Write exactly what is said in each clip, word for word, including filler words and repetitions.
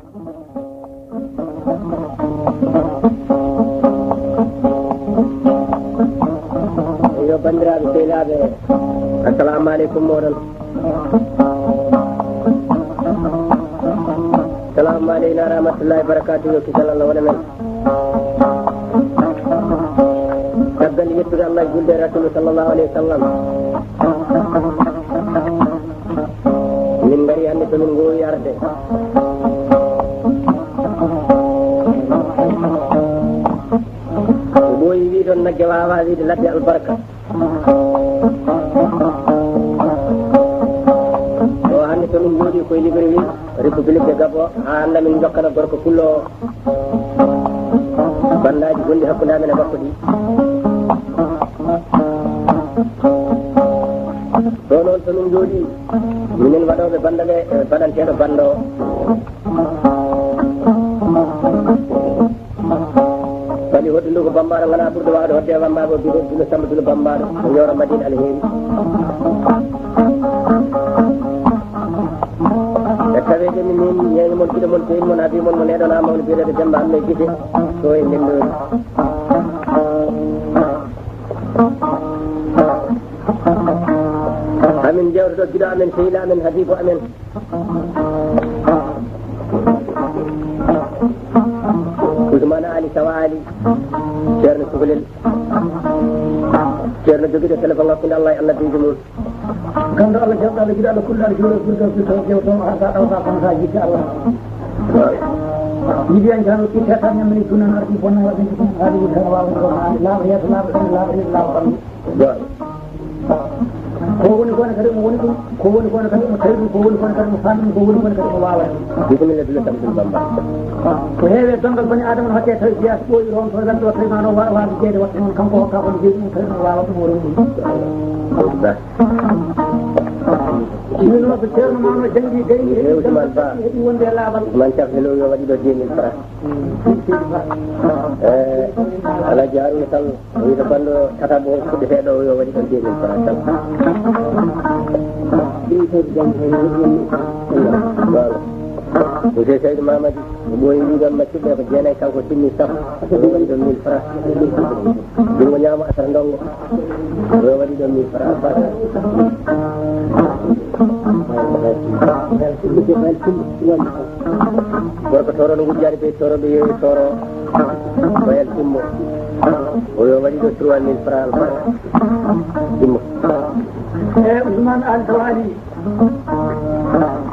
Yo banndiraaɓe sehilaaɓe, assalamu aleykum mooɗon. Salamu aleyna rahmatullahi barakatuh, yo kisal Allah wona men. Caggal yettude Allah, julde e Rasulu sallallahu aleyhi wa sallam. Min ngari hannde, so min ngoowi arde. Ko ɓooyi wiide on, nagge waawaa wiide ladde albarka. O hannde so min njooɗii koye Libreville, République de Gabon, haa annda min njokkana gorko pullo o bandaaji gonɗi hakkunde amen e makko ɗi. Ɗo noon so min njooɗii, minen waɗooɓe bannda ɓe, e baɗanteeɗo bannda o. Fali hoddu ndu ko Bambaɗo, ngana ɓurɗo waawde hodde e Bambaɗo, Dulo, Dulo Samba, Dulo Bambaɗo, o yoora Madina Alheri. E taweede mi min, ñeeño mon, giɗo mon, teyin mon, abi mon, mo neɗon ama on, biyeteeɗo Demba Amme Gise, so e nden ɗo. Amin jewtoto giɗo amen, sehila amen, Habibu amen. Ousmane Ali Sawa Ali, Ceerno Cukalel, Ceerno jogiiɗo téléphone hakkunde Allah e annabiijo mum. Ganndo Allah, jawɗo Allah, giɗo Allah, kulɗo Allah, jooɗo, ɓurɗo, ɓurɗo, jewto, arda, ɗawta, kono sa yiɗde Allah. Yiɗi en jano, ki tata, ñamini, sunan, ardi, bonna, waɗi, ɗum, haali, wuta, wawa, ɗum, laaɓa, yeeso, laaɓa, ɗum, laaɓa, ɗum, laaɓa, ɓanndu. Ko woni ko ne kadi mo woni ɗum, ko woni ko ne kadi mo tawi ɗum, ko woni ko ne kadi mo faami ɗum, ko woni ko ne kadi mo waawa ɗum. Bisimilla, Dula Tamsir Bamba. Ko heewi e dongal bani Adama no hokke tawi jeyaa so ɓooyi ronto ren ɗo tawi ma no wa-, waawi jeeyde waɗta noon kanko hokka kono jeyi ɗum tawi no waawa ɗum o ronɗum. Ɗum noon ko ceerno ma no janngi gayni heɓi Ousmane Ba. Heɓi wonde e laaɓal. Ousmane Thiam Hello yo waɗi ɗo deux mille francs. Eh, Alhaji Haruna Sall, o wiita banndo tataɓo o fuɗɗeteeɗo o yo waɗi ɗon deux mille francs tan. Voilà. Monsieur Seydou Mamadi, o ɓooyi wiide maccuɓe ko jeenayi, kanko timmi sappo, o waɗi ɗon mille francs. Junngo ñaamo Asara Ndongo, o yo waɗi ɗon mille francs. Gorko Tooro no ngujjaani ɓe Tooro, ɓe yeewi Tooro. Bayal Timbo. O yo waɗi ɗo trois mille francs. Timbo. E Ousmane Ali Sawali.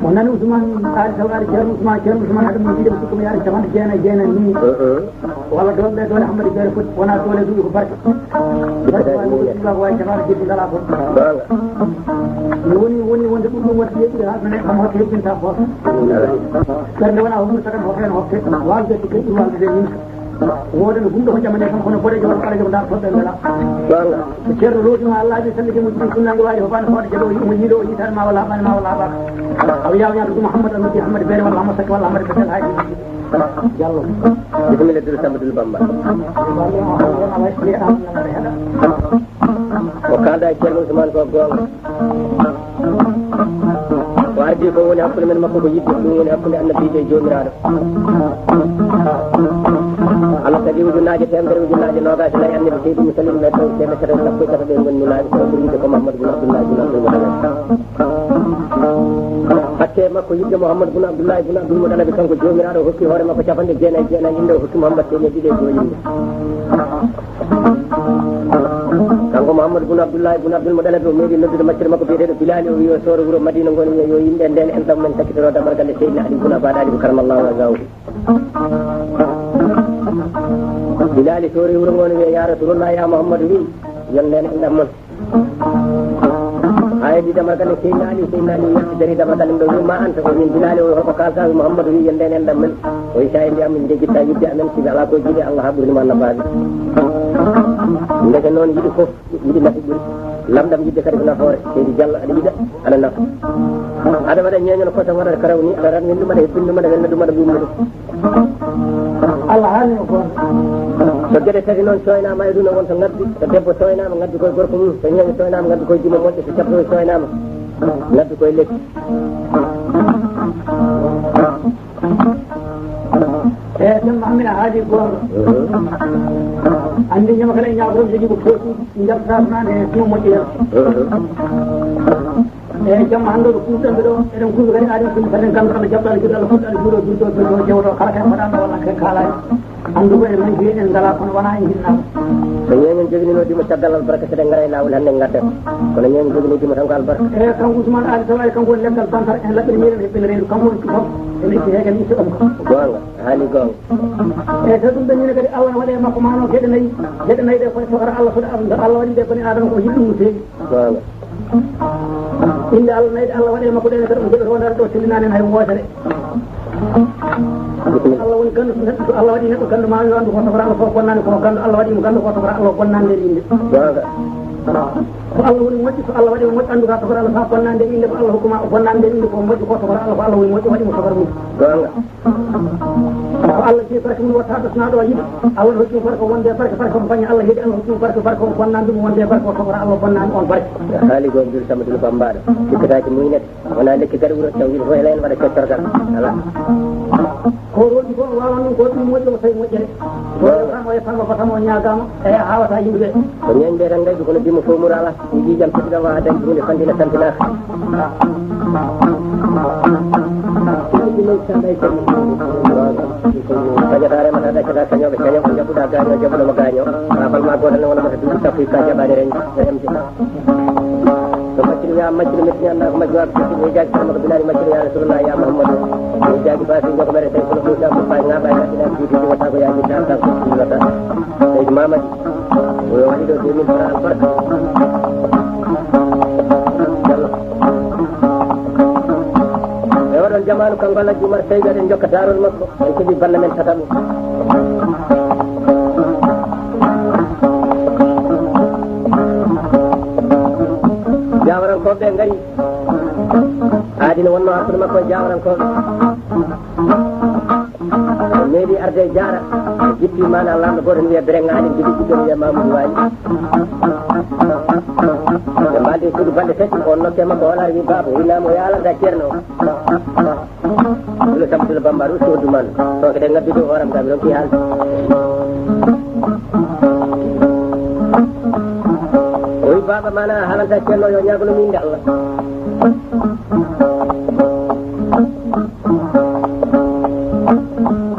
O nani Ousmane Ali Sawali, Ceerno Ousmane, Ceerno Ousmane, haɗa mo jiiɗe ko sukkum yaade capanɗe jeenayi, jeenayi ni. Eh, eh. Walla doole ɓe, doole Hammadi Beere foti, wona doole duuɓi ko barke. Barke woni ko ɗum ko wawi capanɗe jeɗɗi ngala ko. Goonga. No woni, woni wonde ɗum ɗum waɗi yeɓɓude haa ɗone kam hoto hebbinta ko. Ɓernde wona hommir sakan hoto hen hokke. Walde ko ɓuri walde de min. Wooden hunde ko jamane kam kono boɗejo walla ɓalejo ko dar toɓɓe mbela. Goonga. Ko ceerno lootino Allah ɓe salli mo jiɗi sunnango wawi ko bana hoɗe jaɗo mo yiiɗo o yitan ma wala bana ma wala baka. Aw yaw yaw ɗum Muhammad Annabi Muhammad Beere walla Muhammad Sakki walla Muhammad Betel Haji. Jallo. Bisimilla, Dul Samba, Dul Bamba. O kaalda e Ceerno Ousmane ko goonga. Ko ardi ko woni hakkunde men makko ko yiɗde, ɗum woni hakkunde Annabiijo e Joomiraaɗo. Allah tagi ujunnaaje teemedere ujunnaaje noogaas e nayi Annabi Seydi Musalin ɓe taw teemedere tati sappo e tati ɓe ngoni nulaaɓe, ko ɓuri yiɗde ko Muhammadu bun Abdullahi bun Abdul Muttalib. Batte makko yiɗde Muhammad bun Abdullahi bun Abdul Muttalib, kanko Joomiraaɗo hokki hoore makko capanɗe jeenayi e jeenayi innde, o hokki Muhammad teemeɗɗe ɗiɗi e joyi innde. Kanko Muhammad bun Abdullahi bun Abdul Muttalib, o meeɗi noddude maccuɗo makko biyeteeɗo Bilali, o wi'i o sooro wuro Madina ngo, o wi'a yo yimɓe ndeen enɗam men takkitoro damal galle Seydina Ali bun Abaɗaɗi ko karamallahu wajahu. Bilali soori wuro ngo, o wi'a ya Rasulullah, ya Muhammad, wi yo ndeen enɗam mon. Haa heɓi damal galle Seydina Ali, Seydina Ali yalti dari damal galle ɗo, wi ma anta, o min Bilali o, holko kaalta? Wi Muhammadu wi yo ndeen enɗam men. O wi sa e ndiyam min jejjitta yidde amen, siɓe alaa ko jiiɗe Allah haa ɓurni ma nafaaɓe. Ndeke noon yiɗi fof, yiɗi nafi ɓuri. Lamɗam yidde kadi ko nafoore. Seydi Diallo aɗa yiɗa, aɗa nafa. Aɗa waɗa ñeeño no kosam waɗata karaw ni, aɗa ran min ɗum aɗa hebbin ɗum aɗa welna ɗum aɗa ɓumna ɗum. Allah haalni o goonga. So geɗe tati noon sooynaama e ɗum, won so ngabbi, so debbo sooynaama, ngabbi koye gorko mum, so ñeeño sooynaama, ngabbi koye jummo moƴƴo, so caɗɗo sooynaama, ngabbi koye lekki. Eyi, Demba Amina haali goonga. Anndi ñama kala e ñaagoro jogii ko foti, njalta tan e sino moƴƴi. Eyi, jamma hannde ɗo kuuɗɗen ɓe ɗo, eɗen kuuɓi kadi aɗen kuuɓi kadi kam kala jaɓɗo Alla juuɗo Alla fuɗɗo Alla juuɗo jurto jurto jewto kala kadi mbaɗa ɗo walla kadi kaala. Anndu ko en manki eɗen ngala kono wona en hinnaama. So ñeeñen joginino dimo caggal albarka seɗen ngara e laawol hannde ngadden. Kono ñeeñen joginino dimo tan ko albarka. Eyi, kanko Ousmane Ali Tawari kanko woni leggal bantal en laɓɓini miɗen heɓɓini reedu kanko woni ɗum fof. Ene itti heegen itti ɗum. Goonga. Haali goonga. Eyi, so ɗum ɓennii kadi, Allah ne waɗi e makko maano geɗe nayi. Geɗe nayi ɗe koye tokara Allah, so ɗe Allah, Allah waɗi ɗe bani Adama ko yiɗi ɗum no feewi. Goonga. Innde Allah nayi ɗe Allah waɗi e makko ɗe ne kadi on geɗe rondaade ɗo tellinaani hay wootere. Bisimilla. Allah woni ganndo, so neɗɗo, so Allah waɗi neɗɗo ganndo ma yo anndu ko tokara Allah fof bonnaani ko ganndo, Allah waɗi mo ganndo ko tokara Allah bonnaani nder innde. Goonga. Ko Allah woni moƴƴo, so Allah waɗi mo moƴƴo anndu ka tokara Allah fof bonnaani nder innde, ko Allah hokku ma o bonnaani nder innde ko moƴƴo ko tokara Allah, ko Allah woni moƴƴo waɗi mo tokara mum. Goonga. Ko Allah jeyi barke mum watta ɗo sina ɗo yiɗi. Allah hokki mo barke wonde barke, barke ko baña Allah heedi Allah hokki mo barke, barke ko bonnani ɗum wonde barke o tokora Allah bonnani on barke. Haali gom Abdoul Samadou Bambara. Sikkataaki muynete. Wona lekki gari wuro taw wiɗo fof hela en waɗa cottorgal. Ala. Ko roɗi ko wawan ɗum ko ɗum moƴƴo ko tawi moƴƴere. Ko tamo e tamo ko tamo ñaagama e hawata yimɓe. Ko ñeñɓe tan gaydu kono dimo fof mur ala. Ɓiijam tedduɗam wawa dañde huunde fanɗina tampinaaka. Kañata remata daccata kañoɓe kaño ko jaɓɓuɗa gaaño jaɓɓuɗoma gaaño. Babal ma gotal ne wona mata duuɓi sappo hikka jaɓani reñde remde. Ko maccino wiya maccino mettini anda ko majjo waɓe teddi miijaji kono mako bilani maccino ya rasulullah ya muhammadu. Miijaji basi joko mere tawi kono ɗum jam ko baji na baji hakkina juuti ɗum wata ko yaji tan tan ko ɗum wata. Seydi Mamadi. Oyo waɗi ɗo deux mille francs albarka. Jallo. E oɗon jamaanu kanko Alhaji Umar Seydi eɗen jokka daarol makko. En keɓi bannda men tataɓo. Jawarankooɓe ngari. Aadi no wonno hakkunde makko e Jawarankooɓe. O meeɗi arde e Jaara, o jippi maana laamɗo gooto ne wiya Bereŋŋa, aɗen jogii ɓiɗɗo ne wiya Mamadou Waali. Ɓe mbaldi e suudu balɗe tati, on nokke makko hoolaare wi baaba, o innaama o yaalanda ceerno o. Ɗum no Sambatullo Bambaɗo ustu hoddu man, so kadi ngaddude hooram kam ronki haalde. O wi baaba maana a haalanta ceerno yo ñaagono min nde Allah.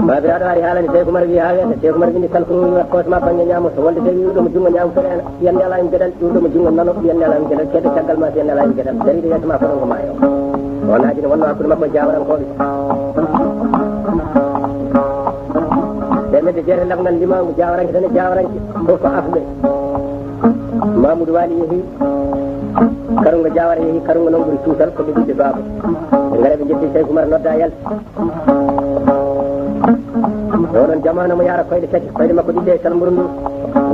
Baabiraaɗo ari haalani Seeku Umar wi haa weeta. Seeku Umar windi kalkuru wi koos ma bannge ñaamo so wonde tawi wiwɗo mo junngo ñaamo feɗaana. Ɓiyannde alaa en geɗal, ƴuurɗo mo junngo nano, ɓiyannde alaa en geɗal, keedɗo caggal ma, ɓiyannde alaa en geɗal. Dariiɗo yeeso ma ko ɗon ko maayo. O naajino wonno hakkunde makko e Jaawarankoɓe. Teemedde jeetati lafngal limaangu Jaawaranke tan e Jaawaranke fof ko afɓe. Mamoudou Waly yeehi, Karungo Jaawara yeehi, Karungo noon ɓuri cuusal, ko ɓe ɓiɓɓe baaba. Ɓe ngara ɓe njetti Seeku Umar nodda yalti. Oɗon jamaanu mo yaara koyɗe tati, koyɗe makko ɗiɗi e salmburu ndu.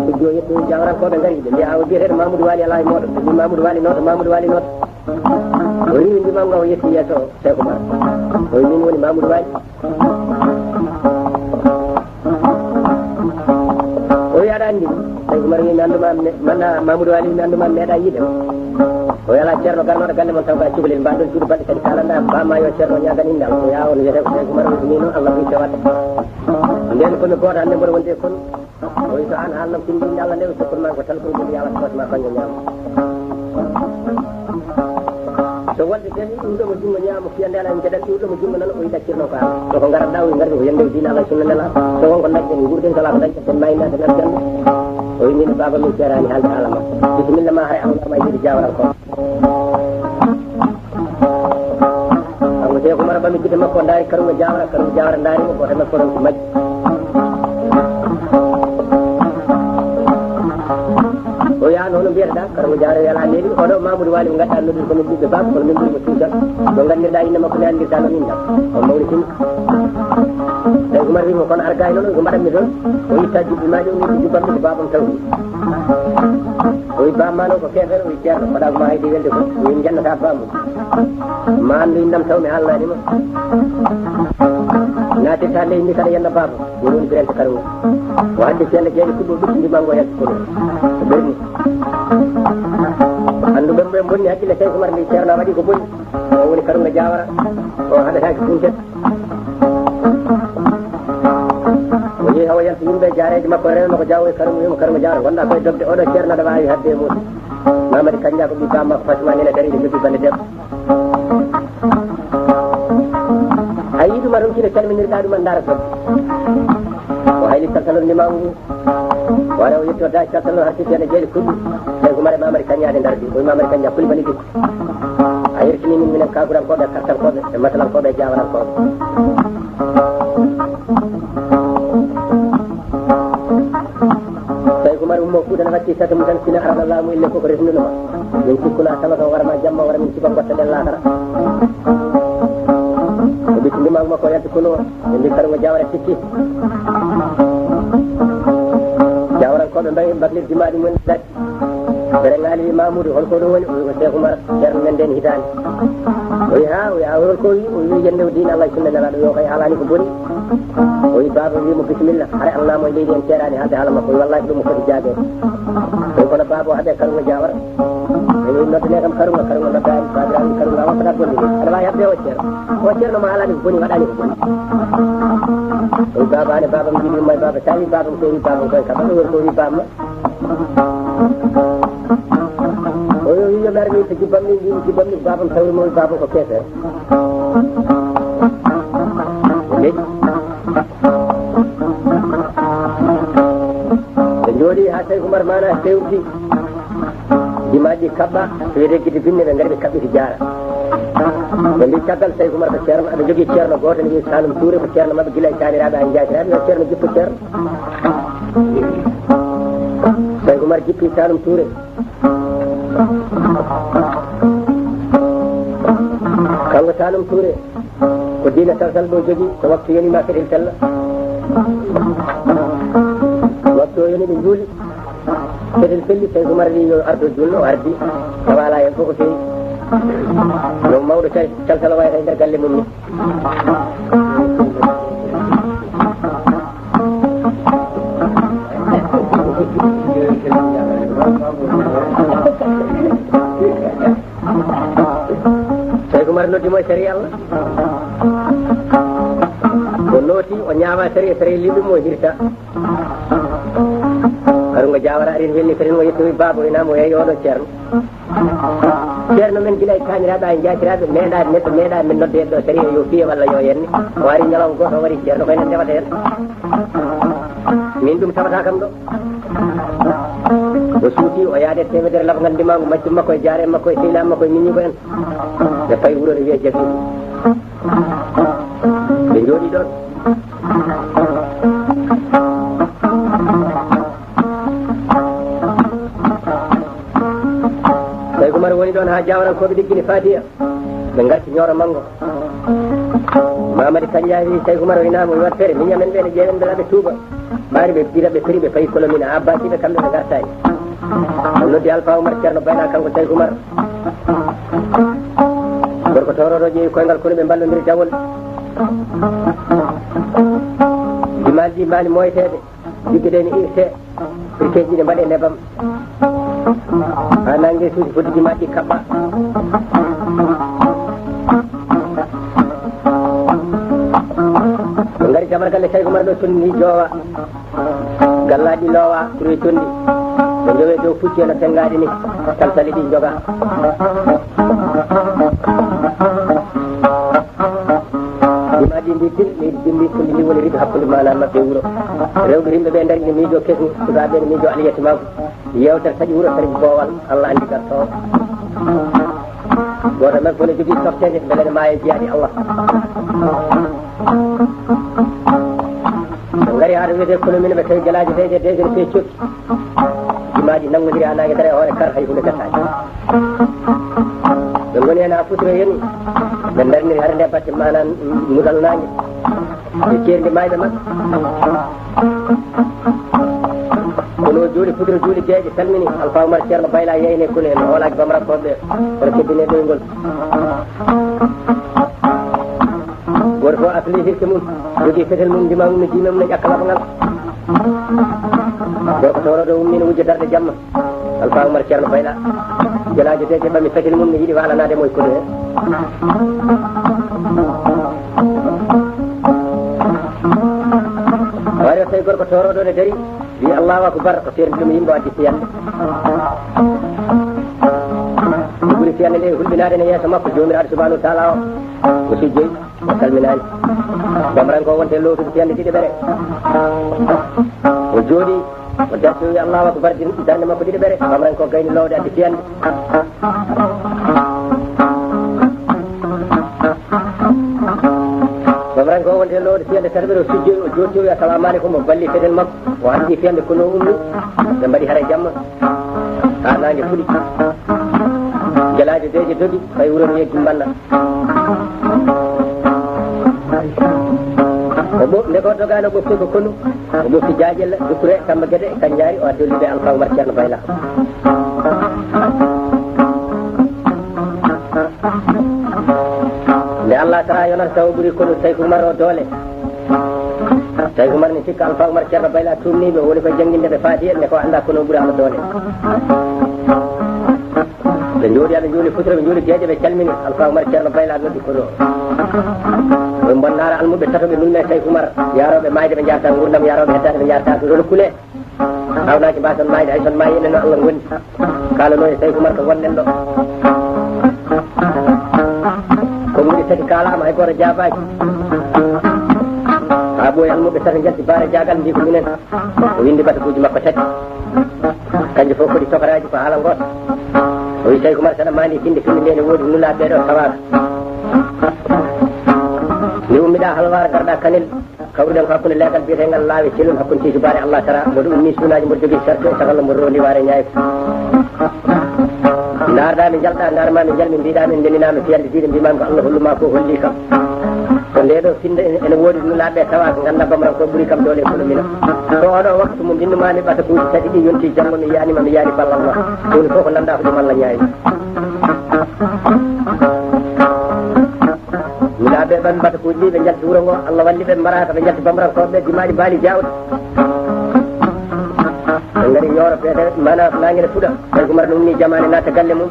Ɓe joggi o yetti Jaawarankooɓe ngari, ɓe mbiya awa biyeteeɗo Mamoudou Waly alaa e mooɗon. Ɓe mbi Mamoudou Waly nooto, Mamoudou Waly nooto. O riiwi ndimaangu o yetti yeeso Seeku Umar. O wi min woni Mamoudou Waly. O wi aɗa anndi mo? Tawi Umar wi mi annduma, mana Mamoudou Waly wi mi annduma, mi meeɗa yiide mo. O wi alaa ceerno garnooɗo galle mon taw ka cukalel mbaɗ ɗon cuuɗi balɗe kadi kalanda bamma yo ceerno ñaagan innde Allah. O wi a on wiyete ko Seeku Umar wi ko ni noon Allah wi fewata. Nden ko mi gooto hannde mboɗo wonde kon. O wi so an haalnam tindi innde Allah nde o sokkun ma ko tan ko ɗum yawata hoosma bannge ñaamo. So wonde tawi iwɗo mo junngo ñaamo fiyande alaa en geɗal iwɗo mo junngo nano o yi ɗaccirno ko an. Soko ngarat ɗa o yi ngardi ko yande o diina Allah sunna nela. So wonko dañɗen nguurden sala ko dañɗen ten maynaade nan jannde. O yi min baaba min seeraani haalde haala ma. Bisimilla ma hay Allah ma yiɗi jaawaran ko. Kanko Seeku Umar ɓami gite makko ndaari Karungo Jaawara, Karungo Jaawara ndaari mo gooto makko ronki majji. O yaha no hono mbiyeteɗa Karungo Jaawara wiyala leydi oɗo Mamoudou Waly mo gadda noddude ko min ɓiɓɓe baaba kono min ɓuri mo cuusal. No nganndirɗa innde makko mi anndirta no min dam. On mawni tun. Tawi Umar wi mo kono argaay noon ko mbaɗanmi toon. O itta jubbi ma ɗum ni jubbamɗe ko baabam tawdi. O wi bamma noon ko keefeero o wi ceerno mbaɗa ko ma haydi welde ko o wi jannata bamum. Ma anndu innam taw mi haalnanima. Natirta ley ndi kaɗa yenna baaba. Min woni birante kaɗa o hande ceerno jeeɗe kuɓɓo ɓiɗɗo ndimango yalti kono ko ɓerni. Anndu ɓen ɓen bonni hakkille tawi ko mar ndi ceerno a waɗi ko boni. O woni Karungo Jaawara. O haɗataake funtet. Yimɓe jaareeji makko, rewɓe makko, jaawo e Karungu, wiimo Karungu Jaara, wonɗaa koye dogde, oɗo ceerno aɗa waawi haɓde e muuɗum. Mamadi Kaña ko ɓiɗɗo makko, Fatima Nene Dari, ɓe jogii bannde debbo. A yii ɗum, a ronki no calminirɗaa ɗum, a ndaara toon. O hayli salsalol ndimaagu ngu. Wara o yetti o daaj salsalol har sifiyana jeeli kuɗɗi. Tawi ko mare Mamadi Kaña de ndardi. O wi Mamadi Kaña, Kulibali Dikko. A yertini min, minen Kaagurankooɓe, Kartankooɓe, e Masalankooɓe, e Jaawarankooɓe. Tawi ko mari ummo Fuuta ne watti sata mum tan, sina arana laamu ille koko resnduno ma. Min cikkuna sama kam wara ma jamma, wara min ciba gotta ɗen laakara. O ɓitti ndimaagu makko o yalti kono, ɓe mbi Karungu Jaawara tikki. Jaawarankooɓe mbayi mbaklir jimaaɗi mum. Bere ŋaali wi Mamoudou, hol ko ɗum woni? O wi ko Cheikh Oumar, ceerno men nden hitaande. O wi haa, o wi haa, hol ko wi? O wi yande o diina Allah e sunna Nelaaɗo, wi o kay haalaani ko boni. O wi baaba wi mo bisimilla, hara Allah mo e leydi en ceeraani haalde haala makko, o wi wallaahi ɗum mo foti jaabeede. O wi kono baaba o haɓe Karungu Jaawara. O wi noddane kam Karungu, Karungu noddaani, baabiraaɓe Karungu a waɗata bonde ni. Aɗa waawi haɓde o ceerno. O ceerno ma haalaani ko boni, waɗaani ko boni. O wi baaba ane, baaba mi yiɗi ɗum may baaba, tawi baaba ko wi baaba ko e kam, ɗum woni ko wi baaba. O yo, yo, yo, mi armi ko jibbam min, mbimi jibbam min, babam tawri mo, babam ko keefe. Leƴƴi. Ɓe njooɗi haa Seyku Umar maana fewti. Jimaaji kaɓɓa, to wiyetee gite binne, ɓe ngari ɓe kaɓɓiti jaara. Ɓe mbi caggal Seyku Umar ko ceerno, aɓe njogii ceerno gooto, ne wiyee Saalum Tuure, ko ceerno maɓɓe gila e taaniraaɓe haa njaatiraɓe, yo ceerno jippo ceerno. Seyku Umar jippi Saalum Tuure. Kanko Saalum Tuure, ko diina salsal ɗo jogii, so waktu yoni ma fetel fella. Waktu o yoni ɓe njuuli, fetel felli, Seyku Umar wi yo ardo juulno, o ardi, tawa alaa heen fof ko feewi. No mawɗo cal-, salsal wayata e nder galle mum ni. Seyku Umar noddi mo e sariya Allah. O nooti, o ñaama sariya, sariya liɓi mo, o hirta. Karungu Jaawara ari, welni, kadi o yettoyi baaba, o wi mo, yeeyi oɗo ceerno. Ceerno men gila e taaniraaɓe, haa e njaatiraaɓe, meeɗaa neɗɗo, meeɗaa min nodde ɗo sariya yo fiye walla yo yenne. O ari ñalawma gooto, o wari ceerno, ko enen ndewata heen. Min ɗum tawata kam ɗo. O suuti, o yaade temedere lafgal ndimaagu, maccu makko e jaare makko e sehilaaɓe makko e miñiiko en. Ɓe payi wuro, ɓe wiya Jabiru. Ɓe njooɗi ɗoon. Seyku Umar woni ɗoon haa Jaawarankooɓe ɗiggini Faatiya. Ɓe ngarti ñooro manngo. Mamadi Kañja wi Seyku Umar o wi naam, o wi wat feere, miñi amen ɓe ne ƴeewen mbela ɓe tuuba. Ɓaari ɓe pira, ɓe piri, ɓe payi kolomina, a abbaaki ɓe, kamɓe ɓe ngartaani. O noddi Alfa Umar, Ceerno Bayla, kanko Seyku Umar. Gorko toorooɗo ƴeewi koyngal kono ɓe mballondiri dawol. Jimaaji ɗi mbaali mooyteede, jigge ɗe ne irtee, irteeji ɗi mbaɗee nebam. Haa naange suusi fodde jimaaji ɗi kaɓɓa. Ɓe ngari jamargal e Seyku Umar ɗo, tonni joowa. Gallaaji loowa, kuroy conndi. Ɓe njowe dow pucci no tenngaade ni, salsali ɗi njoga. Jimaaji ndi tin, leydi dimmi, ko ndi woni riiɓe hakkunde maana maɓɓe e wuro. Rewɓe rimɓe ɓe ndari ne miijo kesni, sukaaɓe ne miijo aliyati makko. Yeewtere taƴi wuro, taƴi boowal, Allah anndi gartoowo. Gooto men fof ne jogii softeende, mbele ne maaya jiyaadi Allah. Ɓe ngari haa to wiyetee Kolomina, ɓe tawi gelaaje deeƴe, deeƴe no feewi cokki. Jimaaji nanngondiri haa naange dara e hoore kar, hay huunde gasaani. Ɓe ngoni heen haa futuro yoni, ɓe ndarniri hare nde batte, maanaa musal naange. Ɓe ceerndi maayɓe maɓɓe. Kono o juuli futuro, juuli geeƴe, salmini Alfa Umar, Ceerno Bayla, yeeyne kunu en, hoolaaki Bamarakkooɓe ɓe, kono keddine ɗoyngol. Gooto fof asli hirke mum, jogii fetel mum, ndima mum, ne jiime mum, ne ƴakka laɓa ngal. Gorko towroɗo ummi no wujja darɗe jamma. Alfa Umar Ceerno Bayla. Gelaajo de ɓami fetel mum, ne yiɗi waalanaade mo e koɗo he. Waɗi o tawi gorko toorooɗo ne dari, wiyi, "Allahu akbar," o seerndi ɗum yimɓe o addi fiyande. O ɓuri fiyande nde hulɓinaade ne yeeso makko, Joomiraaɗo subhaanahu wa taala o, o sujjoyi, o salminaani. Bamranko o wonte lootude fiyande ɗiɗi ɓere. O jooɗi, o darti, o wiyi, "Allahu akbar," din-, darnde makko ɗiɗi ɓere. Bamranko gayni loowde addi fiyande. Bamranko o wonde lowde fiyande tati ɓere, o sujjoyi, o jooɗi, o wiyi, "Assalamu aleykum," o balli feten makko, o addi fiyande kono o ummi, ɓe mbaɗi hara jamma, haa naange fuɗi. Gelaajo deeƴe dogi, fayi wuro no wiye Gimbanna. O ɓo-, nde ko dogaano ɓofte ko konu, o ɓofti Jaaƴel, Dukkure, Samba Gede, Kaññaari, o addi o liɓe Alfa Umar Ceerno Bayla. Nde Allah tara yonata taw ɓuri konu Sayku Umar o doole. Sayku Umar ne sikka Alfa Umar Ceerno Bayla tuumniiɓe, o woni koye jannginde ɓe Faatiya, nde ko annda kono o ɓuri Allah doole. Ɓe njooɗi, aɓe njuuli futuro, ɓe njuuli geeƴe, ɓe calmini. Alfa Umar Ceerno Bayla noddi kono. Ɓe mbonnaara almuɓɓe tato, ɓe nulme Sayku Umar, yarooɓe maayde ɓe njaarta nguurndam, yarooɓe heddaade ɓe njaarta ko ɗon kulee. Hawnaaji mbaason maayde, hay son maayi enen no Allah ngondi. Kaalano e Sayku Umar ko wonɗen ɗo. Ko mbuɗi tati kaalaama, hay gooto jaabaaki. Haa ɓooyi almuɓɓe tato njalti baare jaagal, mbi ko minen. O winndi batakuuji makko tati. Kanji fof kadi tokaraaji ko haala ngoota. O wiyi, "Sayku Umar, saɗa maandi tinde tinde nde ne woodi nulaaɓe ɓee ɗo tawaaka." Nde ummiɗaa Halwaar, ngarɗaa Kanel, kawruɗen ko hakkunde leegal biyeteengal Laawe Celol, hakkunde Tiisu Baare Allah Tara, mboɗo ummi suunaaji, mboɗo jogii sarto e saralla, mboɗo rondi waare ñaayko. Ndaarɗaa mi, njalɗaa, ndaar maa mi, njal mi, mbiɗaa mi, ndenninaa mi fiyande diine, mbimaa mi ko Allah hollu maa ko holli kam. Ko ndee ɗoo finde ene woodi nulaaɓe tawa ko ngannda Bamranko ɓuri kam doole e kono mino. Ko oɗo waktu mo mbinndu maa mi ɓatakuuji tati ɗi yonti janngo mi yiyaani ma, mi yiyaani ballal ma. Ɗum fof ko nanndaa ko ɗum Allah ñaawi. Nulaaɓe ɓen ɓatakuuji ɗi ɓe njalti wuro ngo, Allah walli ɓe mbaraaka, ɓe njalti Bamrankooɓe, dimaaɗi mbaali jaawɗi. Ɓe ngari Ñooro feete, mana naange ne fuɗa, Sayku Umar no ummi jamaane naata galle mum.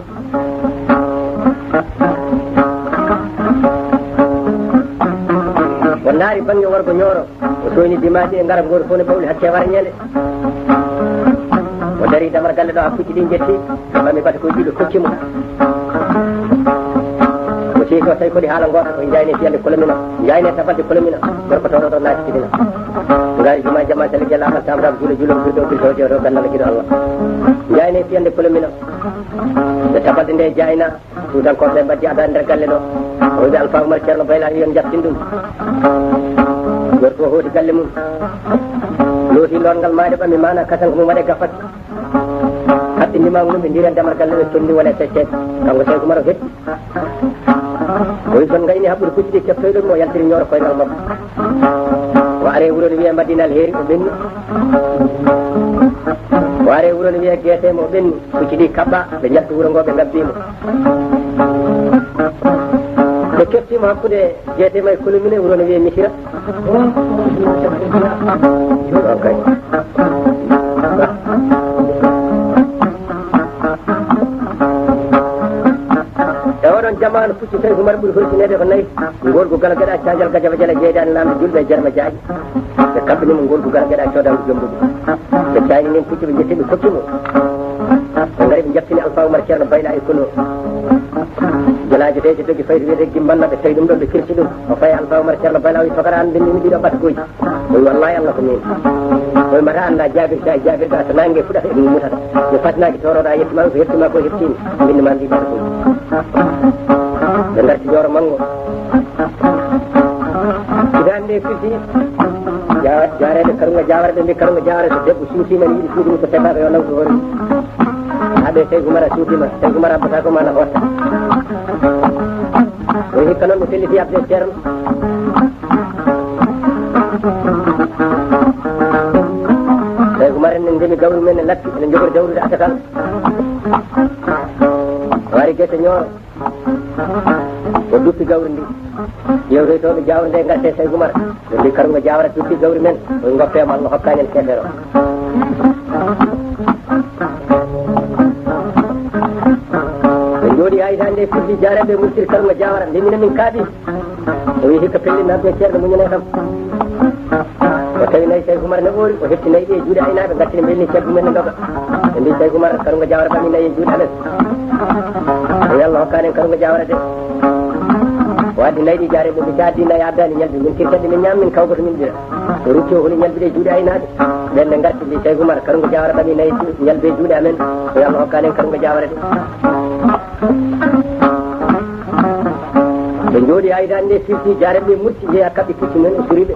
O ndaari bannge worgo Ñooro, o sooyni dimaaji e ngara ngooto fof ne ɓawli hakke wara ñande. O dari damar galle ɗo, haa pucci ɗi njetti, ɓe ɓami batakuuji ɗi ɓe kokki mo. O sii ko tawi kadi haala ngoota, o jayne fiyande Kolomina, jayne tabalde Kolomina, gorko tawɗo ɗo naati Kidina. Ngaari juma jama sele jela amal tamram juulo juulo birdo birdo jooɗo gandal giɗo Allah. Jayne fiyande Kolomina. Nde tabalde nde jayna, Fuutankooɓe ɓe mbaddi ada nder galle ɗo. O wiɓe Alfa Umar Ceerno Bayla yon jattin ɗum. Gorko o hooti galle mum. Looti longal maayde ɓami mana kasan ko mum waɗe gafat. Haɓɓindi ma ngun ɓe ndiren damar galle ɓe tonni wona e feccede. Kanko Sayku Umar o heɓɓi. O wi son gayni haɓɓude pucci ɗi keftoyɗon mo yaltiri Ñooro koyngal makko. O are wuro no wiye Madina Alheri o ɓenni. O are wuro no wiye Geete mo o ɓenni. Pucci ɗi kaɓɓa, ɓe njalti wuro ngo, ɓe ngabbi mo. Ɓe kefti mo hakkunde Geete ma e Kolomina, wuro no wiye Misira. Ok. E oɗon jamaanu pucci Sayku Umar ɓuri hoytineede ko nayi. Ngol ko Galo Geɗa, Caanjal, Gajaba Jala, Jeydaani, Laamɗo Julɓe e Jarma Jaaƴi. Ɓe kaɓɓini mo ngol ko Galo Geɗa, coodanɗo jombuɓe. Ɓe cayni nen pucci, ɓe njetti, ɓe kokki mo. Ɓe ngari, ɓe njaɓtini Alfa Umar Ceerno Bayla e kono. Jalaajo de, ɓe dogi fayde wiyetee Gimbanna, ɓe tawi ɗum ɗon, ɓe kirsi ɗum. O fayi Alfa Umar Ceerno Bayla, o wi, "Tokara an, mbinndimi ɗiɗo ɓatakuuji." O wi, "Wallahi Allah ko min." O wi, "Mata annda jaabirta e jaabirɗa, so naange fuɗata e ɗum mutata. Mi fatinaaki tooroɗa, yettima ko heɓtima ko heɓtimi. Mbinndi ma ndi ɓatakuuji." Ɓe ngarti Ñooro manngo. Hitaande nde firti, ja-, jaareeɓe Karunga Jaawara, ɓe mbi Karunga Jaawara so debbo suusiima ne yiɗi suudu mum, so tefaaka yo nawtu hoore mum. Haa ɓe Sayku Umar suusiima, Sayku Umar abbata ko mana hotta. Ɗum hikka noon ɓe felliti abde Ceerno. Sayku Umar en ne ndemi gawri men ne latti, ene jogori dawrude asakan. Wari gese Ñooro. O duppi gawri ndi. Yewtoytooɓe Jaawara nde, ngatte Sayku Umar. Ɓe mbi Karunga Jaawara duppi gawri men. O wi, "Ngoppe mo, Allah hokkaani en keefeero." Ɓe njooɗi haa hitaande nde fuɗɗi, jaareeɓe murtiri Karunga Jaawara. Mbi, "Minen min kaaɓi." O wi, "Hikka pellit, nodde Ceerno muñanee kam." O Tawi nayi Sayku Umar ne ɓoori, o heɓti nayi ɗi e juuɗe aynaaɓe, ngartiri mbeeli caggu men ne ndoga. Ɓe mbi Sayku Umar, Karungo Jawara ɓami nayi e juuɗe amen. O wi Allah hokkaani en Karungo Jawara de. O addi nayi ɗi jaare, ɓe mbi, "Si a addi nayi, a addaani ñalbi, min kirkatɗe min ñaam, min kawgoto min ɗira." O ruttii o holi ñalbi ɗe e juuɗe aynaaɓe. Ɓen ne ngarti mbi Sayku Umar, Karungo Jawara ɓami nayi ju-, ñalbi e juuɗe amen. O wi Allah hokkaani en Karungo Jawara de. Ɓe njooɗi, aydaande nde firti, jaaremɓe murti, jeya kaɓɓi pucci men, o suri ɓe.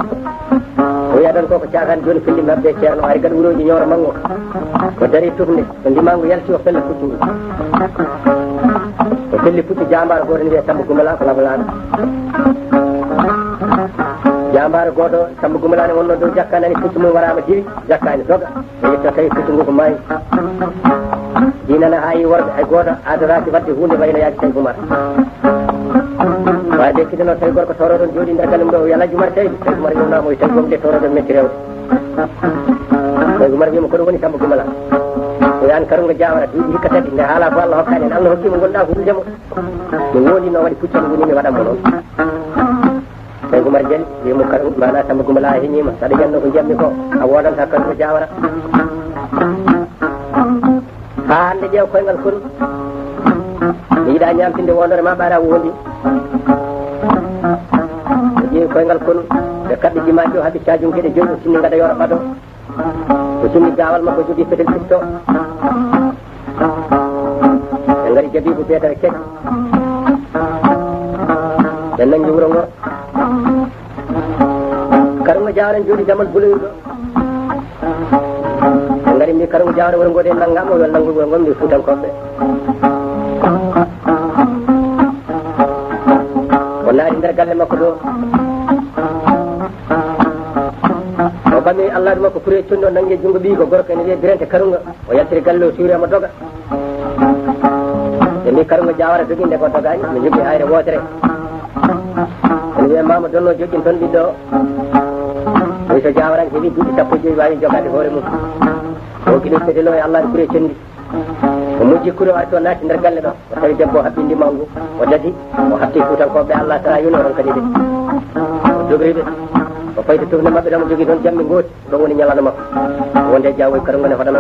O wiya ɗon ko, ko caakaan jooni, felli maɓɓe ceerno, ari gaɗa wurooji ñooro manngo. O dari tufnde, o ndimaango yalti, o fella pucci ngu. O felli pucci, jaambaaro gooto ne wiya Samba Gumala, ko labalaaɗo. Jaambaaro gooto, Samba Gumala ne wonno dow jakka, nani pucci mum waraama diwi, jakkaani doga. O yetta tawi pucci ngu ko maayi. Ɗi nana haa yi worɓe, hay gooto aadataaki waɗde huunde wayno yaade Sayku Umar. Waade kidano tawi gorko toorooɗo on jooɗii nder galle mum ɗo, o wiya Alhaji Umar Seydi. Sayku Umar yewnaama, o tawi gomde toorooɗo metti rewde. Sayku Umar wiya mo, "Ko ɗum woni Samba Gumala?" O wiya, "Aan Karungo Jawara, duuɓi hikka tati, nde haala ko Allah hokkaani en, Allah hokkii mo ngol ɗa ko wulde mo. Mi wooli no waɗi pucci am, woni mi waɗan mo noon." Sayku Umar jali, wiya mo, "Karungo, maana Samba Gumala a heñiima, saɗa yanno ko njiyammi ko, a woodanta Karungo Jawara. Haa hannde ƴeew koyngal konu, mi yiɗaa ñaamtinde woondoore ma ɓaara wondi." O ƴeewi koyngal konu, ɓe kaɓɓi jimaaji o haɓi caajum geɗe joyi, o sinni ngada yoora ɓado. O sinni gaawal makko, jogii petel picco. Ɓe ngari Jabibu Beetare kecco. Ɓe nanngi wuro ngo. Karungo Jawara en jooɗi damal buloyirɗo. Ɓe ngari mbi Karungo Jawara wuro ngo de nanngaama, o yo nanngu wuro ngo mbi Fuutankooɓe. O naati nder galle makko ɗo. O ɓami Allah makko kure conndi, o nanngi junngo ɓiyi ko gorko ene wiye Birente Karungo. O yaltiri galle o suuri omo doga. Ɓe mbi Karungo Jawara dogi nde ko dogaani, mi jogii hayre wootere. Ene wiye Maama Donno joƴƴin toon ɓiɗɗo o. Ɓay so Jawara heɓi duuɓi sappo e joyi waawi jogaade hoore mum. O kilo petelo e Allah kure conndi. O mojji kure o arti o naati nder galle ɗo. O tawi debbo o haɓɓi ndimagu. O dadi, o hatti Fuutankooɓe Allah tara yoni o ronka ɗiɗi. O dogri ɓe. O fayti tufnde maɓɓe tan o jogii toon jammi ngooti. Ɗo woni ñalano makko. Wonde jaawoy Karungo ne hoɗano.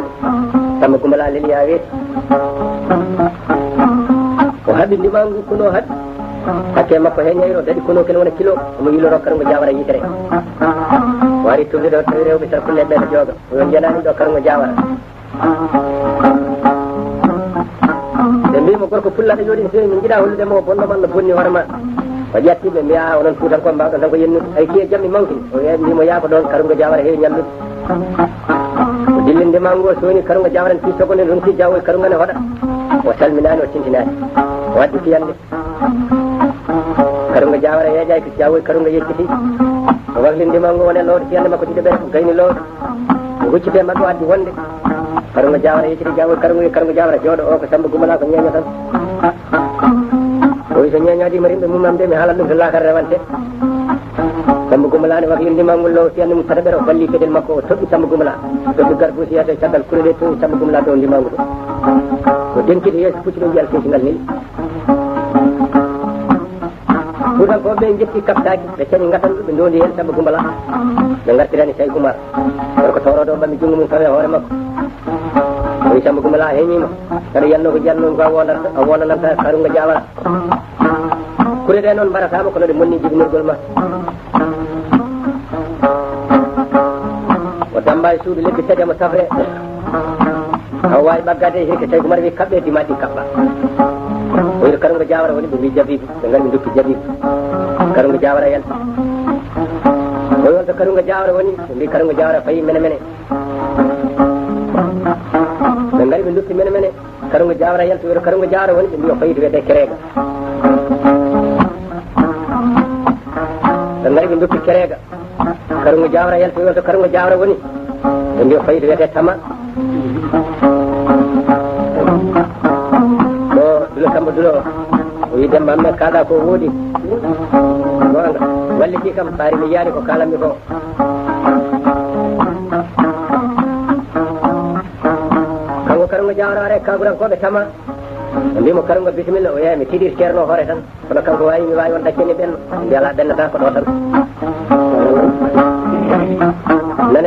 Samba Gumala leli haa weeti. O haɓi ndimagu kono haɓi. Hakke makko he ñayro daɗi kono ken wona kilo. Omo yiloro Karungo Jawara yitere. O ari tufnde ɗo tawi rewɓe sarkulle ɓe no jooga. O yo njenaani ɗo Karungo Jawara. Ɓe mbi mo gorko pullaɗo yooɗi no feewi, min njiɗa hollude mo o bonno ma, no bonni hoore ma. O ƴatti ɓe mbiya, "A onon Fuutankooɓe mbaawɗon tan ko yennude. Hay kiye jammi mawki." O wiya, mbi mo, "Yaa ko ɗoon Karungo Jawara heewi ñallude." O dillinde ma ngo soni Karungo Jawara ne fii sogo nden ronki jawo e Karungo ne hoɗa. O salminaani, o tintinaani. O addi fiyande. Karungo Jawara yeeƴaaki, Jaawoy Karungo yecciti. O waklindi ma ngo woni lowde fiyande makko ɗiɗo ɓen, gayni lowde. O hucciti e makko addi wonde. Karungo Jawara yecciti Jaawoy Karungo, wi Karungo Jawara jooɗo o ko Samba Gumala ko ñeeño tan. O wi so ñeeñaade mo rimɓe mum am de mi haalan ɗum to laakara rewante. Samba Gumala ne waklindi ma ngol low fiyande mum tata ɓere o falli fedel makko o toɓɓi Samba Gumala. Toɓɓi garbuusi yeeso e caggal kure ɗe towi Samba Gumala ɗo ndimangu ɗo. O denki to yeeso pucci ɗo njiyal feesi ngal neli. Fuutankooɓe ɓe njetti kaɓtaaki, ɓe cani ngatandu, ɓe ndoondi heen Samba Gumala. Ɓe ngartirani Sayku Umar. Gorko toorooɗo o ɓami junngo mum fawi e hoore makko. O wi Samba Gumala a heñiima. Saɗa yanno ko jiyatnoo ko a wondananta, a wondananta Karungo Jawara. Kure ɗe noon mbarataama kono ɗe monni jibinirgol ma. O dammba e suudu lebbi tati omo safre. Awa waawi ɓaggaade e hirke tawi ko mbaɗa wi kaɓɓe dimaɗi kaɓɓa. O wiɗo Karungo Jawara woni ɓe mbi Jabibu, ɓe ngari ɓe ndokki Jabibu. Karungo Jawara yalti. O wi on to Karungo Jawara woni, ɓe mbi Karungo Jawara fayi mene mene. Ɓe ngari ɓe ndokki mene mene. Karungo Jawara yalti, wiɗo Karungo Jawara woni, ɓe mbi o fayi to wiyete Kerega. Ɓe ngari ɓe ndokki Kerega. Karungo Jawara yalti wiyata Karungo Jawara woni. Ɓe mbi o fayi to wiyete Tama. Ko Dulo Samba Dulo o. O wi Demba Amme kaala ko woodi. Goonga. Walliti kam ɓaari mi yiyaani ko kaalanmi ko. Kanko Karungo Jawara ara e kaagurankooɓe Tama. Ɓe mbi mo Karungo bisimilla o yeeya mi tiiɗir ceerno hoore tan. Kono kanko waawi mi waawi on ɗaccani ɓenno. Mbi alaa ɓennata ko ɗo tan.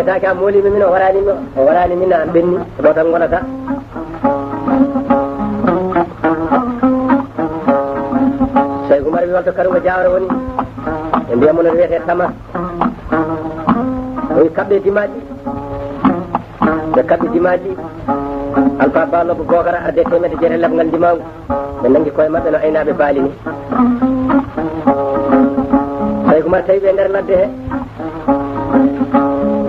Taake a moolii mi, min o waraani mi, o waraani min, an ɓenni, ɗo tan ngonata. Sayku Umar wi, "Holto karugo Jaawara woni?" Ɓe mbiya mo no wiyetee Tama. O wi, "Kaɓɓe dimaaji." Ɓe kaɓɓi dimaaji. Alfa Ba Lobbo Bookara arde teemedde jeetati lebgal ndimaagu. Ɓe nanngi koye maɓɓe no aynaaɓe baali ni. Sayku Umar tawi ɓe e nder ladde he.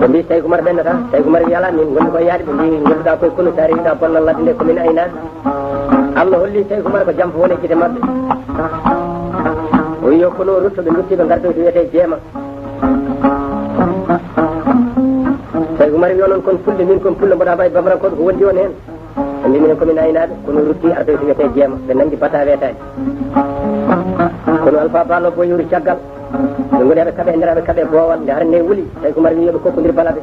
Ɓe mbi, "Sayku Umar ɓennata." Sayku Umar wi, "Alaa, min ngonmi koye yaade." Ɓe mbi, "Ngonduɗaa koye konu, so a rewiɗaa bonnal ladde nde, ko min aynaaɓe." Allah holli Sayku Umar ko jam fof woni e gite maɓɓe. O wi, "Yo konu o rutto." Ɓe ndutti, ɓe ngartoy to wiyetee Jeema. Sayku Umar wi, "Onon kon fulɓe, min kon pullo, mboɗo haɓa e bamarankooɓe, ko wondi on heen?" Ɓe mbi, "Minen ko min aynaaɓe." Konu rutti, artoy to wiyetee Jeema. Ɓe nanngi bata weetaani. Konu Alfa Ba Lobbo yori caggal. Ɓe ngoni aɓe kaɓe e nder, aɓe kaɓe boowal. Nde harannde wuli, Sayku Umar wi, "Yo ɓe kokkondir balaɓe."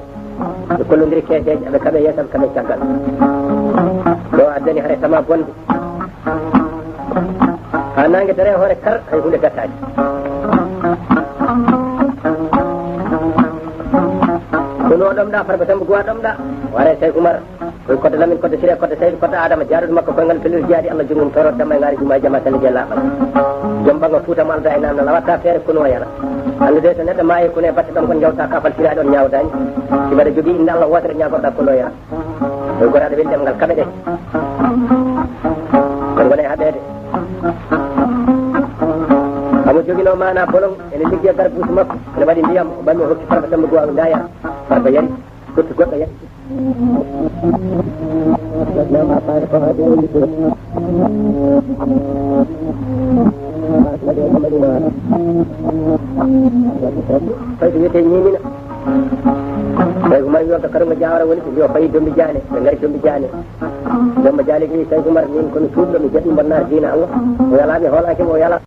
Ɓe kollondiri keeseeje, aɓe kaɓe yeeso, aɓe kaɓe caggal. Ɗo addani hare Tama bonde. Haa naange dare hoore kar, hay huunde gattaani. Konu o ɗomɗa, Farba Samba Guwa ɗomɗa. Ware Sayku Umar. Koye kodde Lamin, kodde Siree, kodde Saydu, kodde Adama, jaaduɗo makko koyngal pellel jeyaadi, Allah jogum toro, damma e ngaari juma e jama, salliji e laaɓal. Joom ɓango Fuuta mo alda e namdal, a watta feere konu o yara. Anndude so neɗɗo maayi konu e batte ɗom kon jawta kafal siraaɗo on ñaawdaani. Si mbaɗa jogii innde Allah wootere ñaagorɗa konu o yara. Koye goraaɗo weli ɗemngal kaɓe ɗe. Kon ngona e haɓeede. Amo joginoo maana bolon, ene liggi e garbuusu makko, ene waɗi ndiyam, o ɓami o hokki Farba Samba Guwa o ndaa yara. Farba yari. Totti goɗɗo yari. Fayda wiyetee Ñiimina. Tawi ko mari yonta kaɗo mo Jaawara woni, ɓe mbiya fayi Dombi Jaane, ɓe ngari Dombi Jaane. Dombi Jaane wi, "Tawi ko mar min ko mi tuubɗo, mi jaɓi mbonnaar diina Allah. O yalaa mi hoolaaki mo, o yalaa."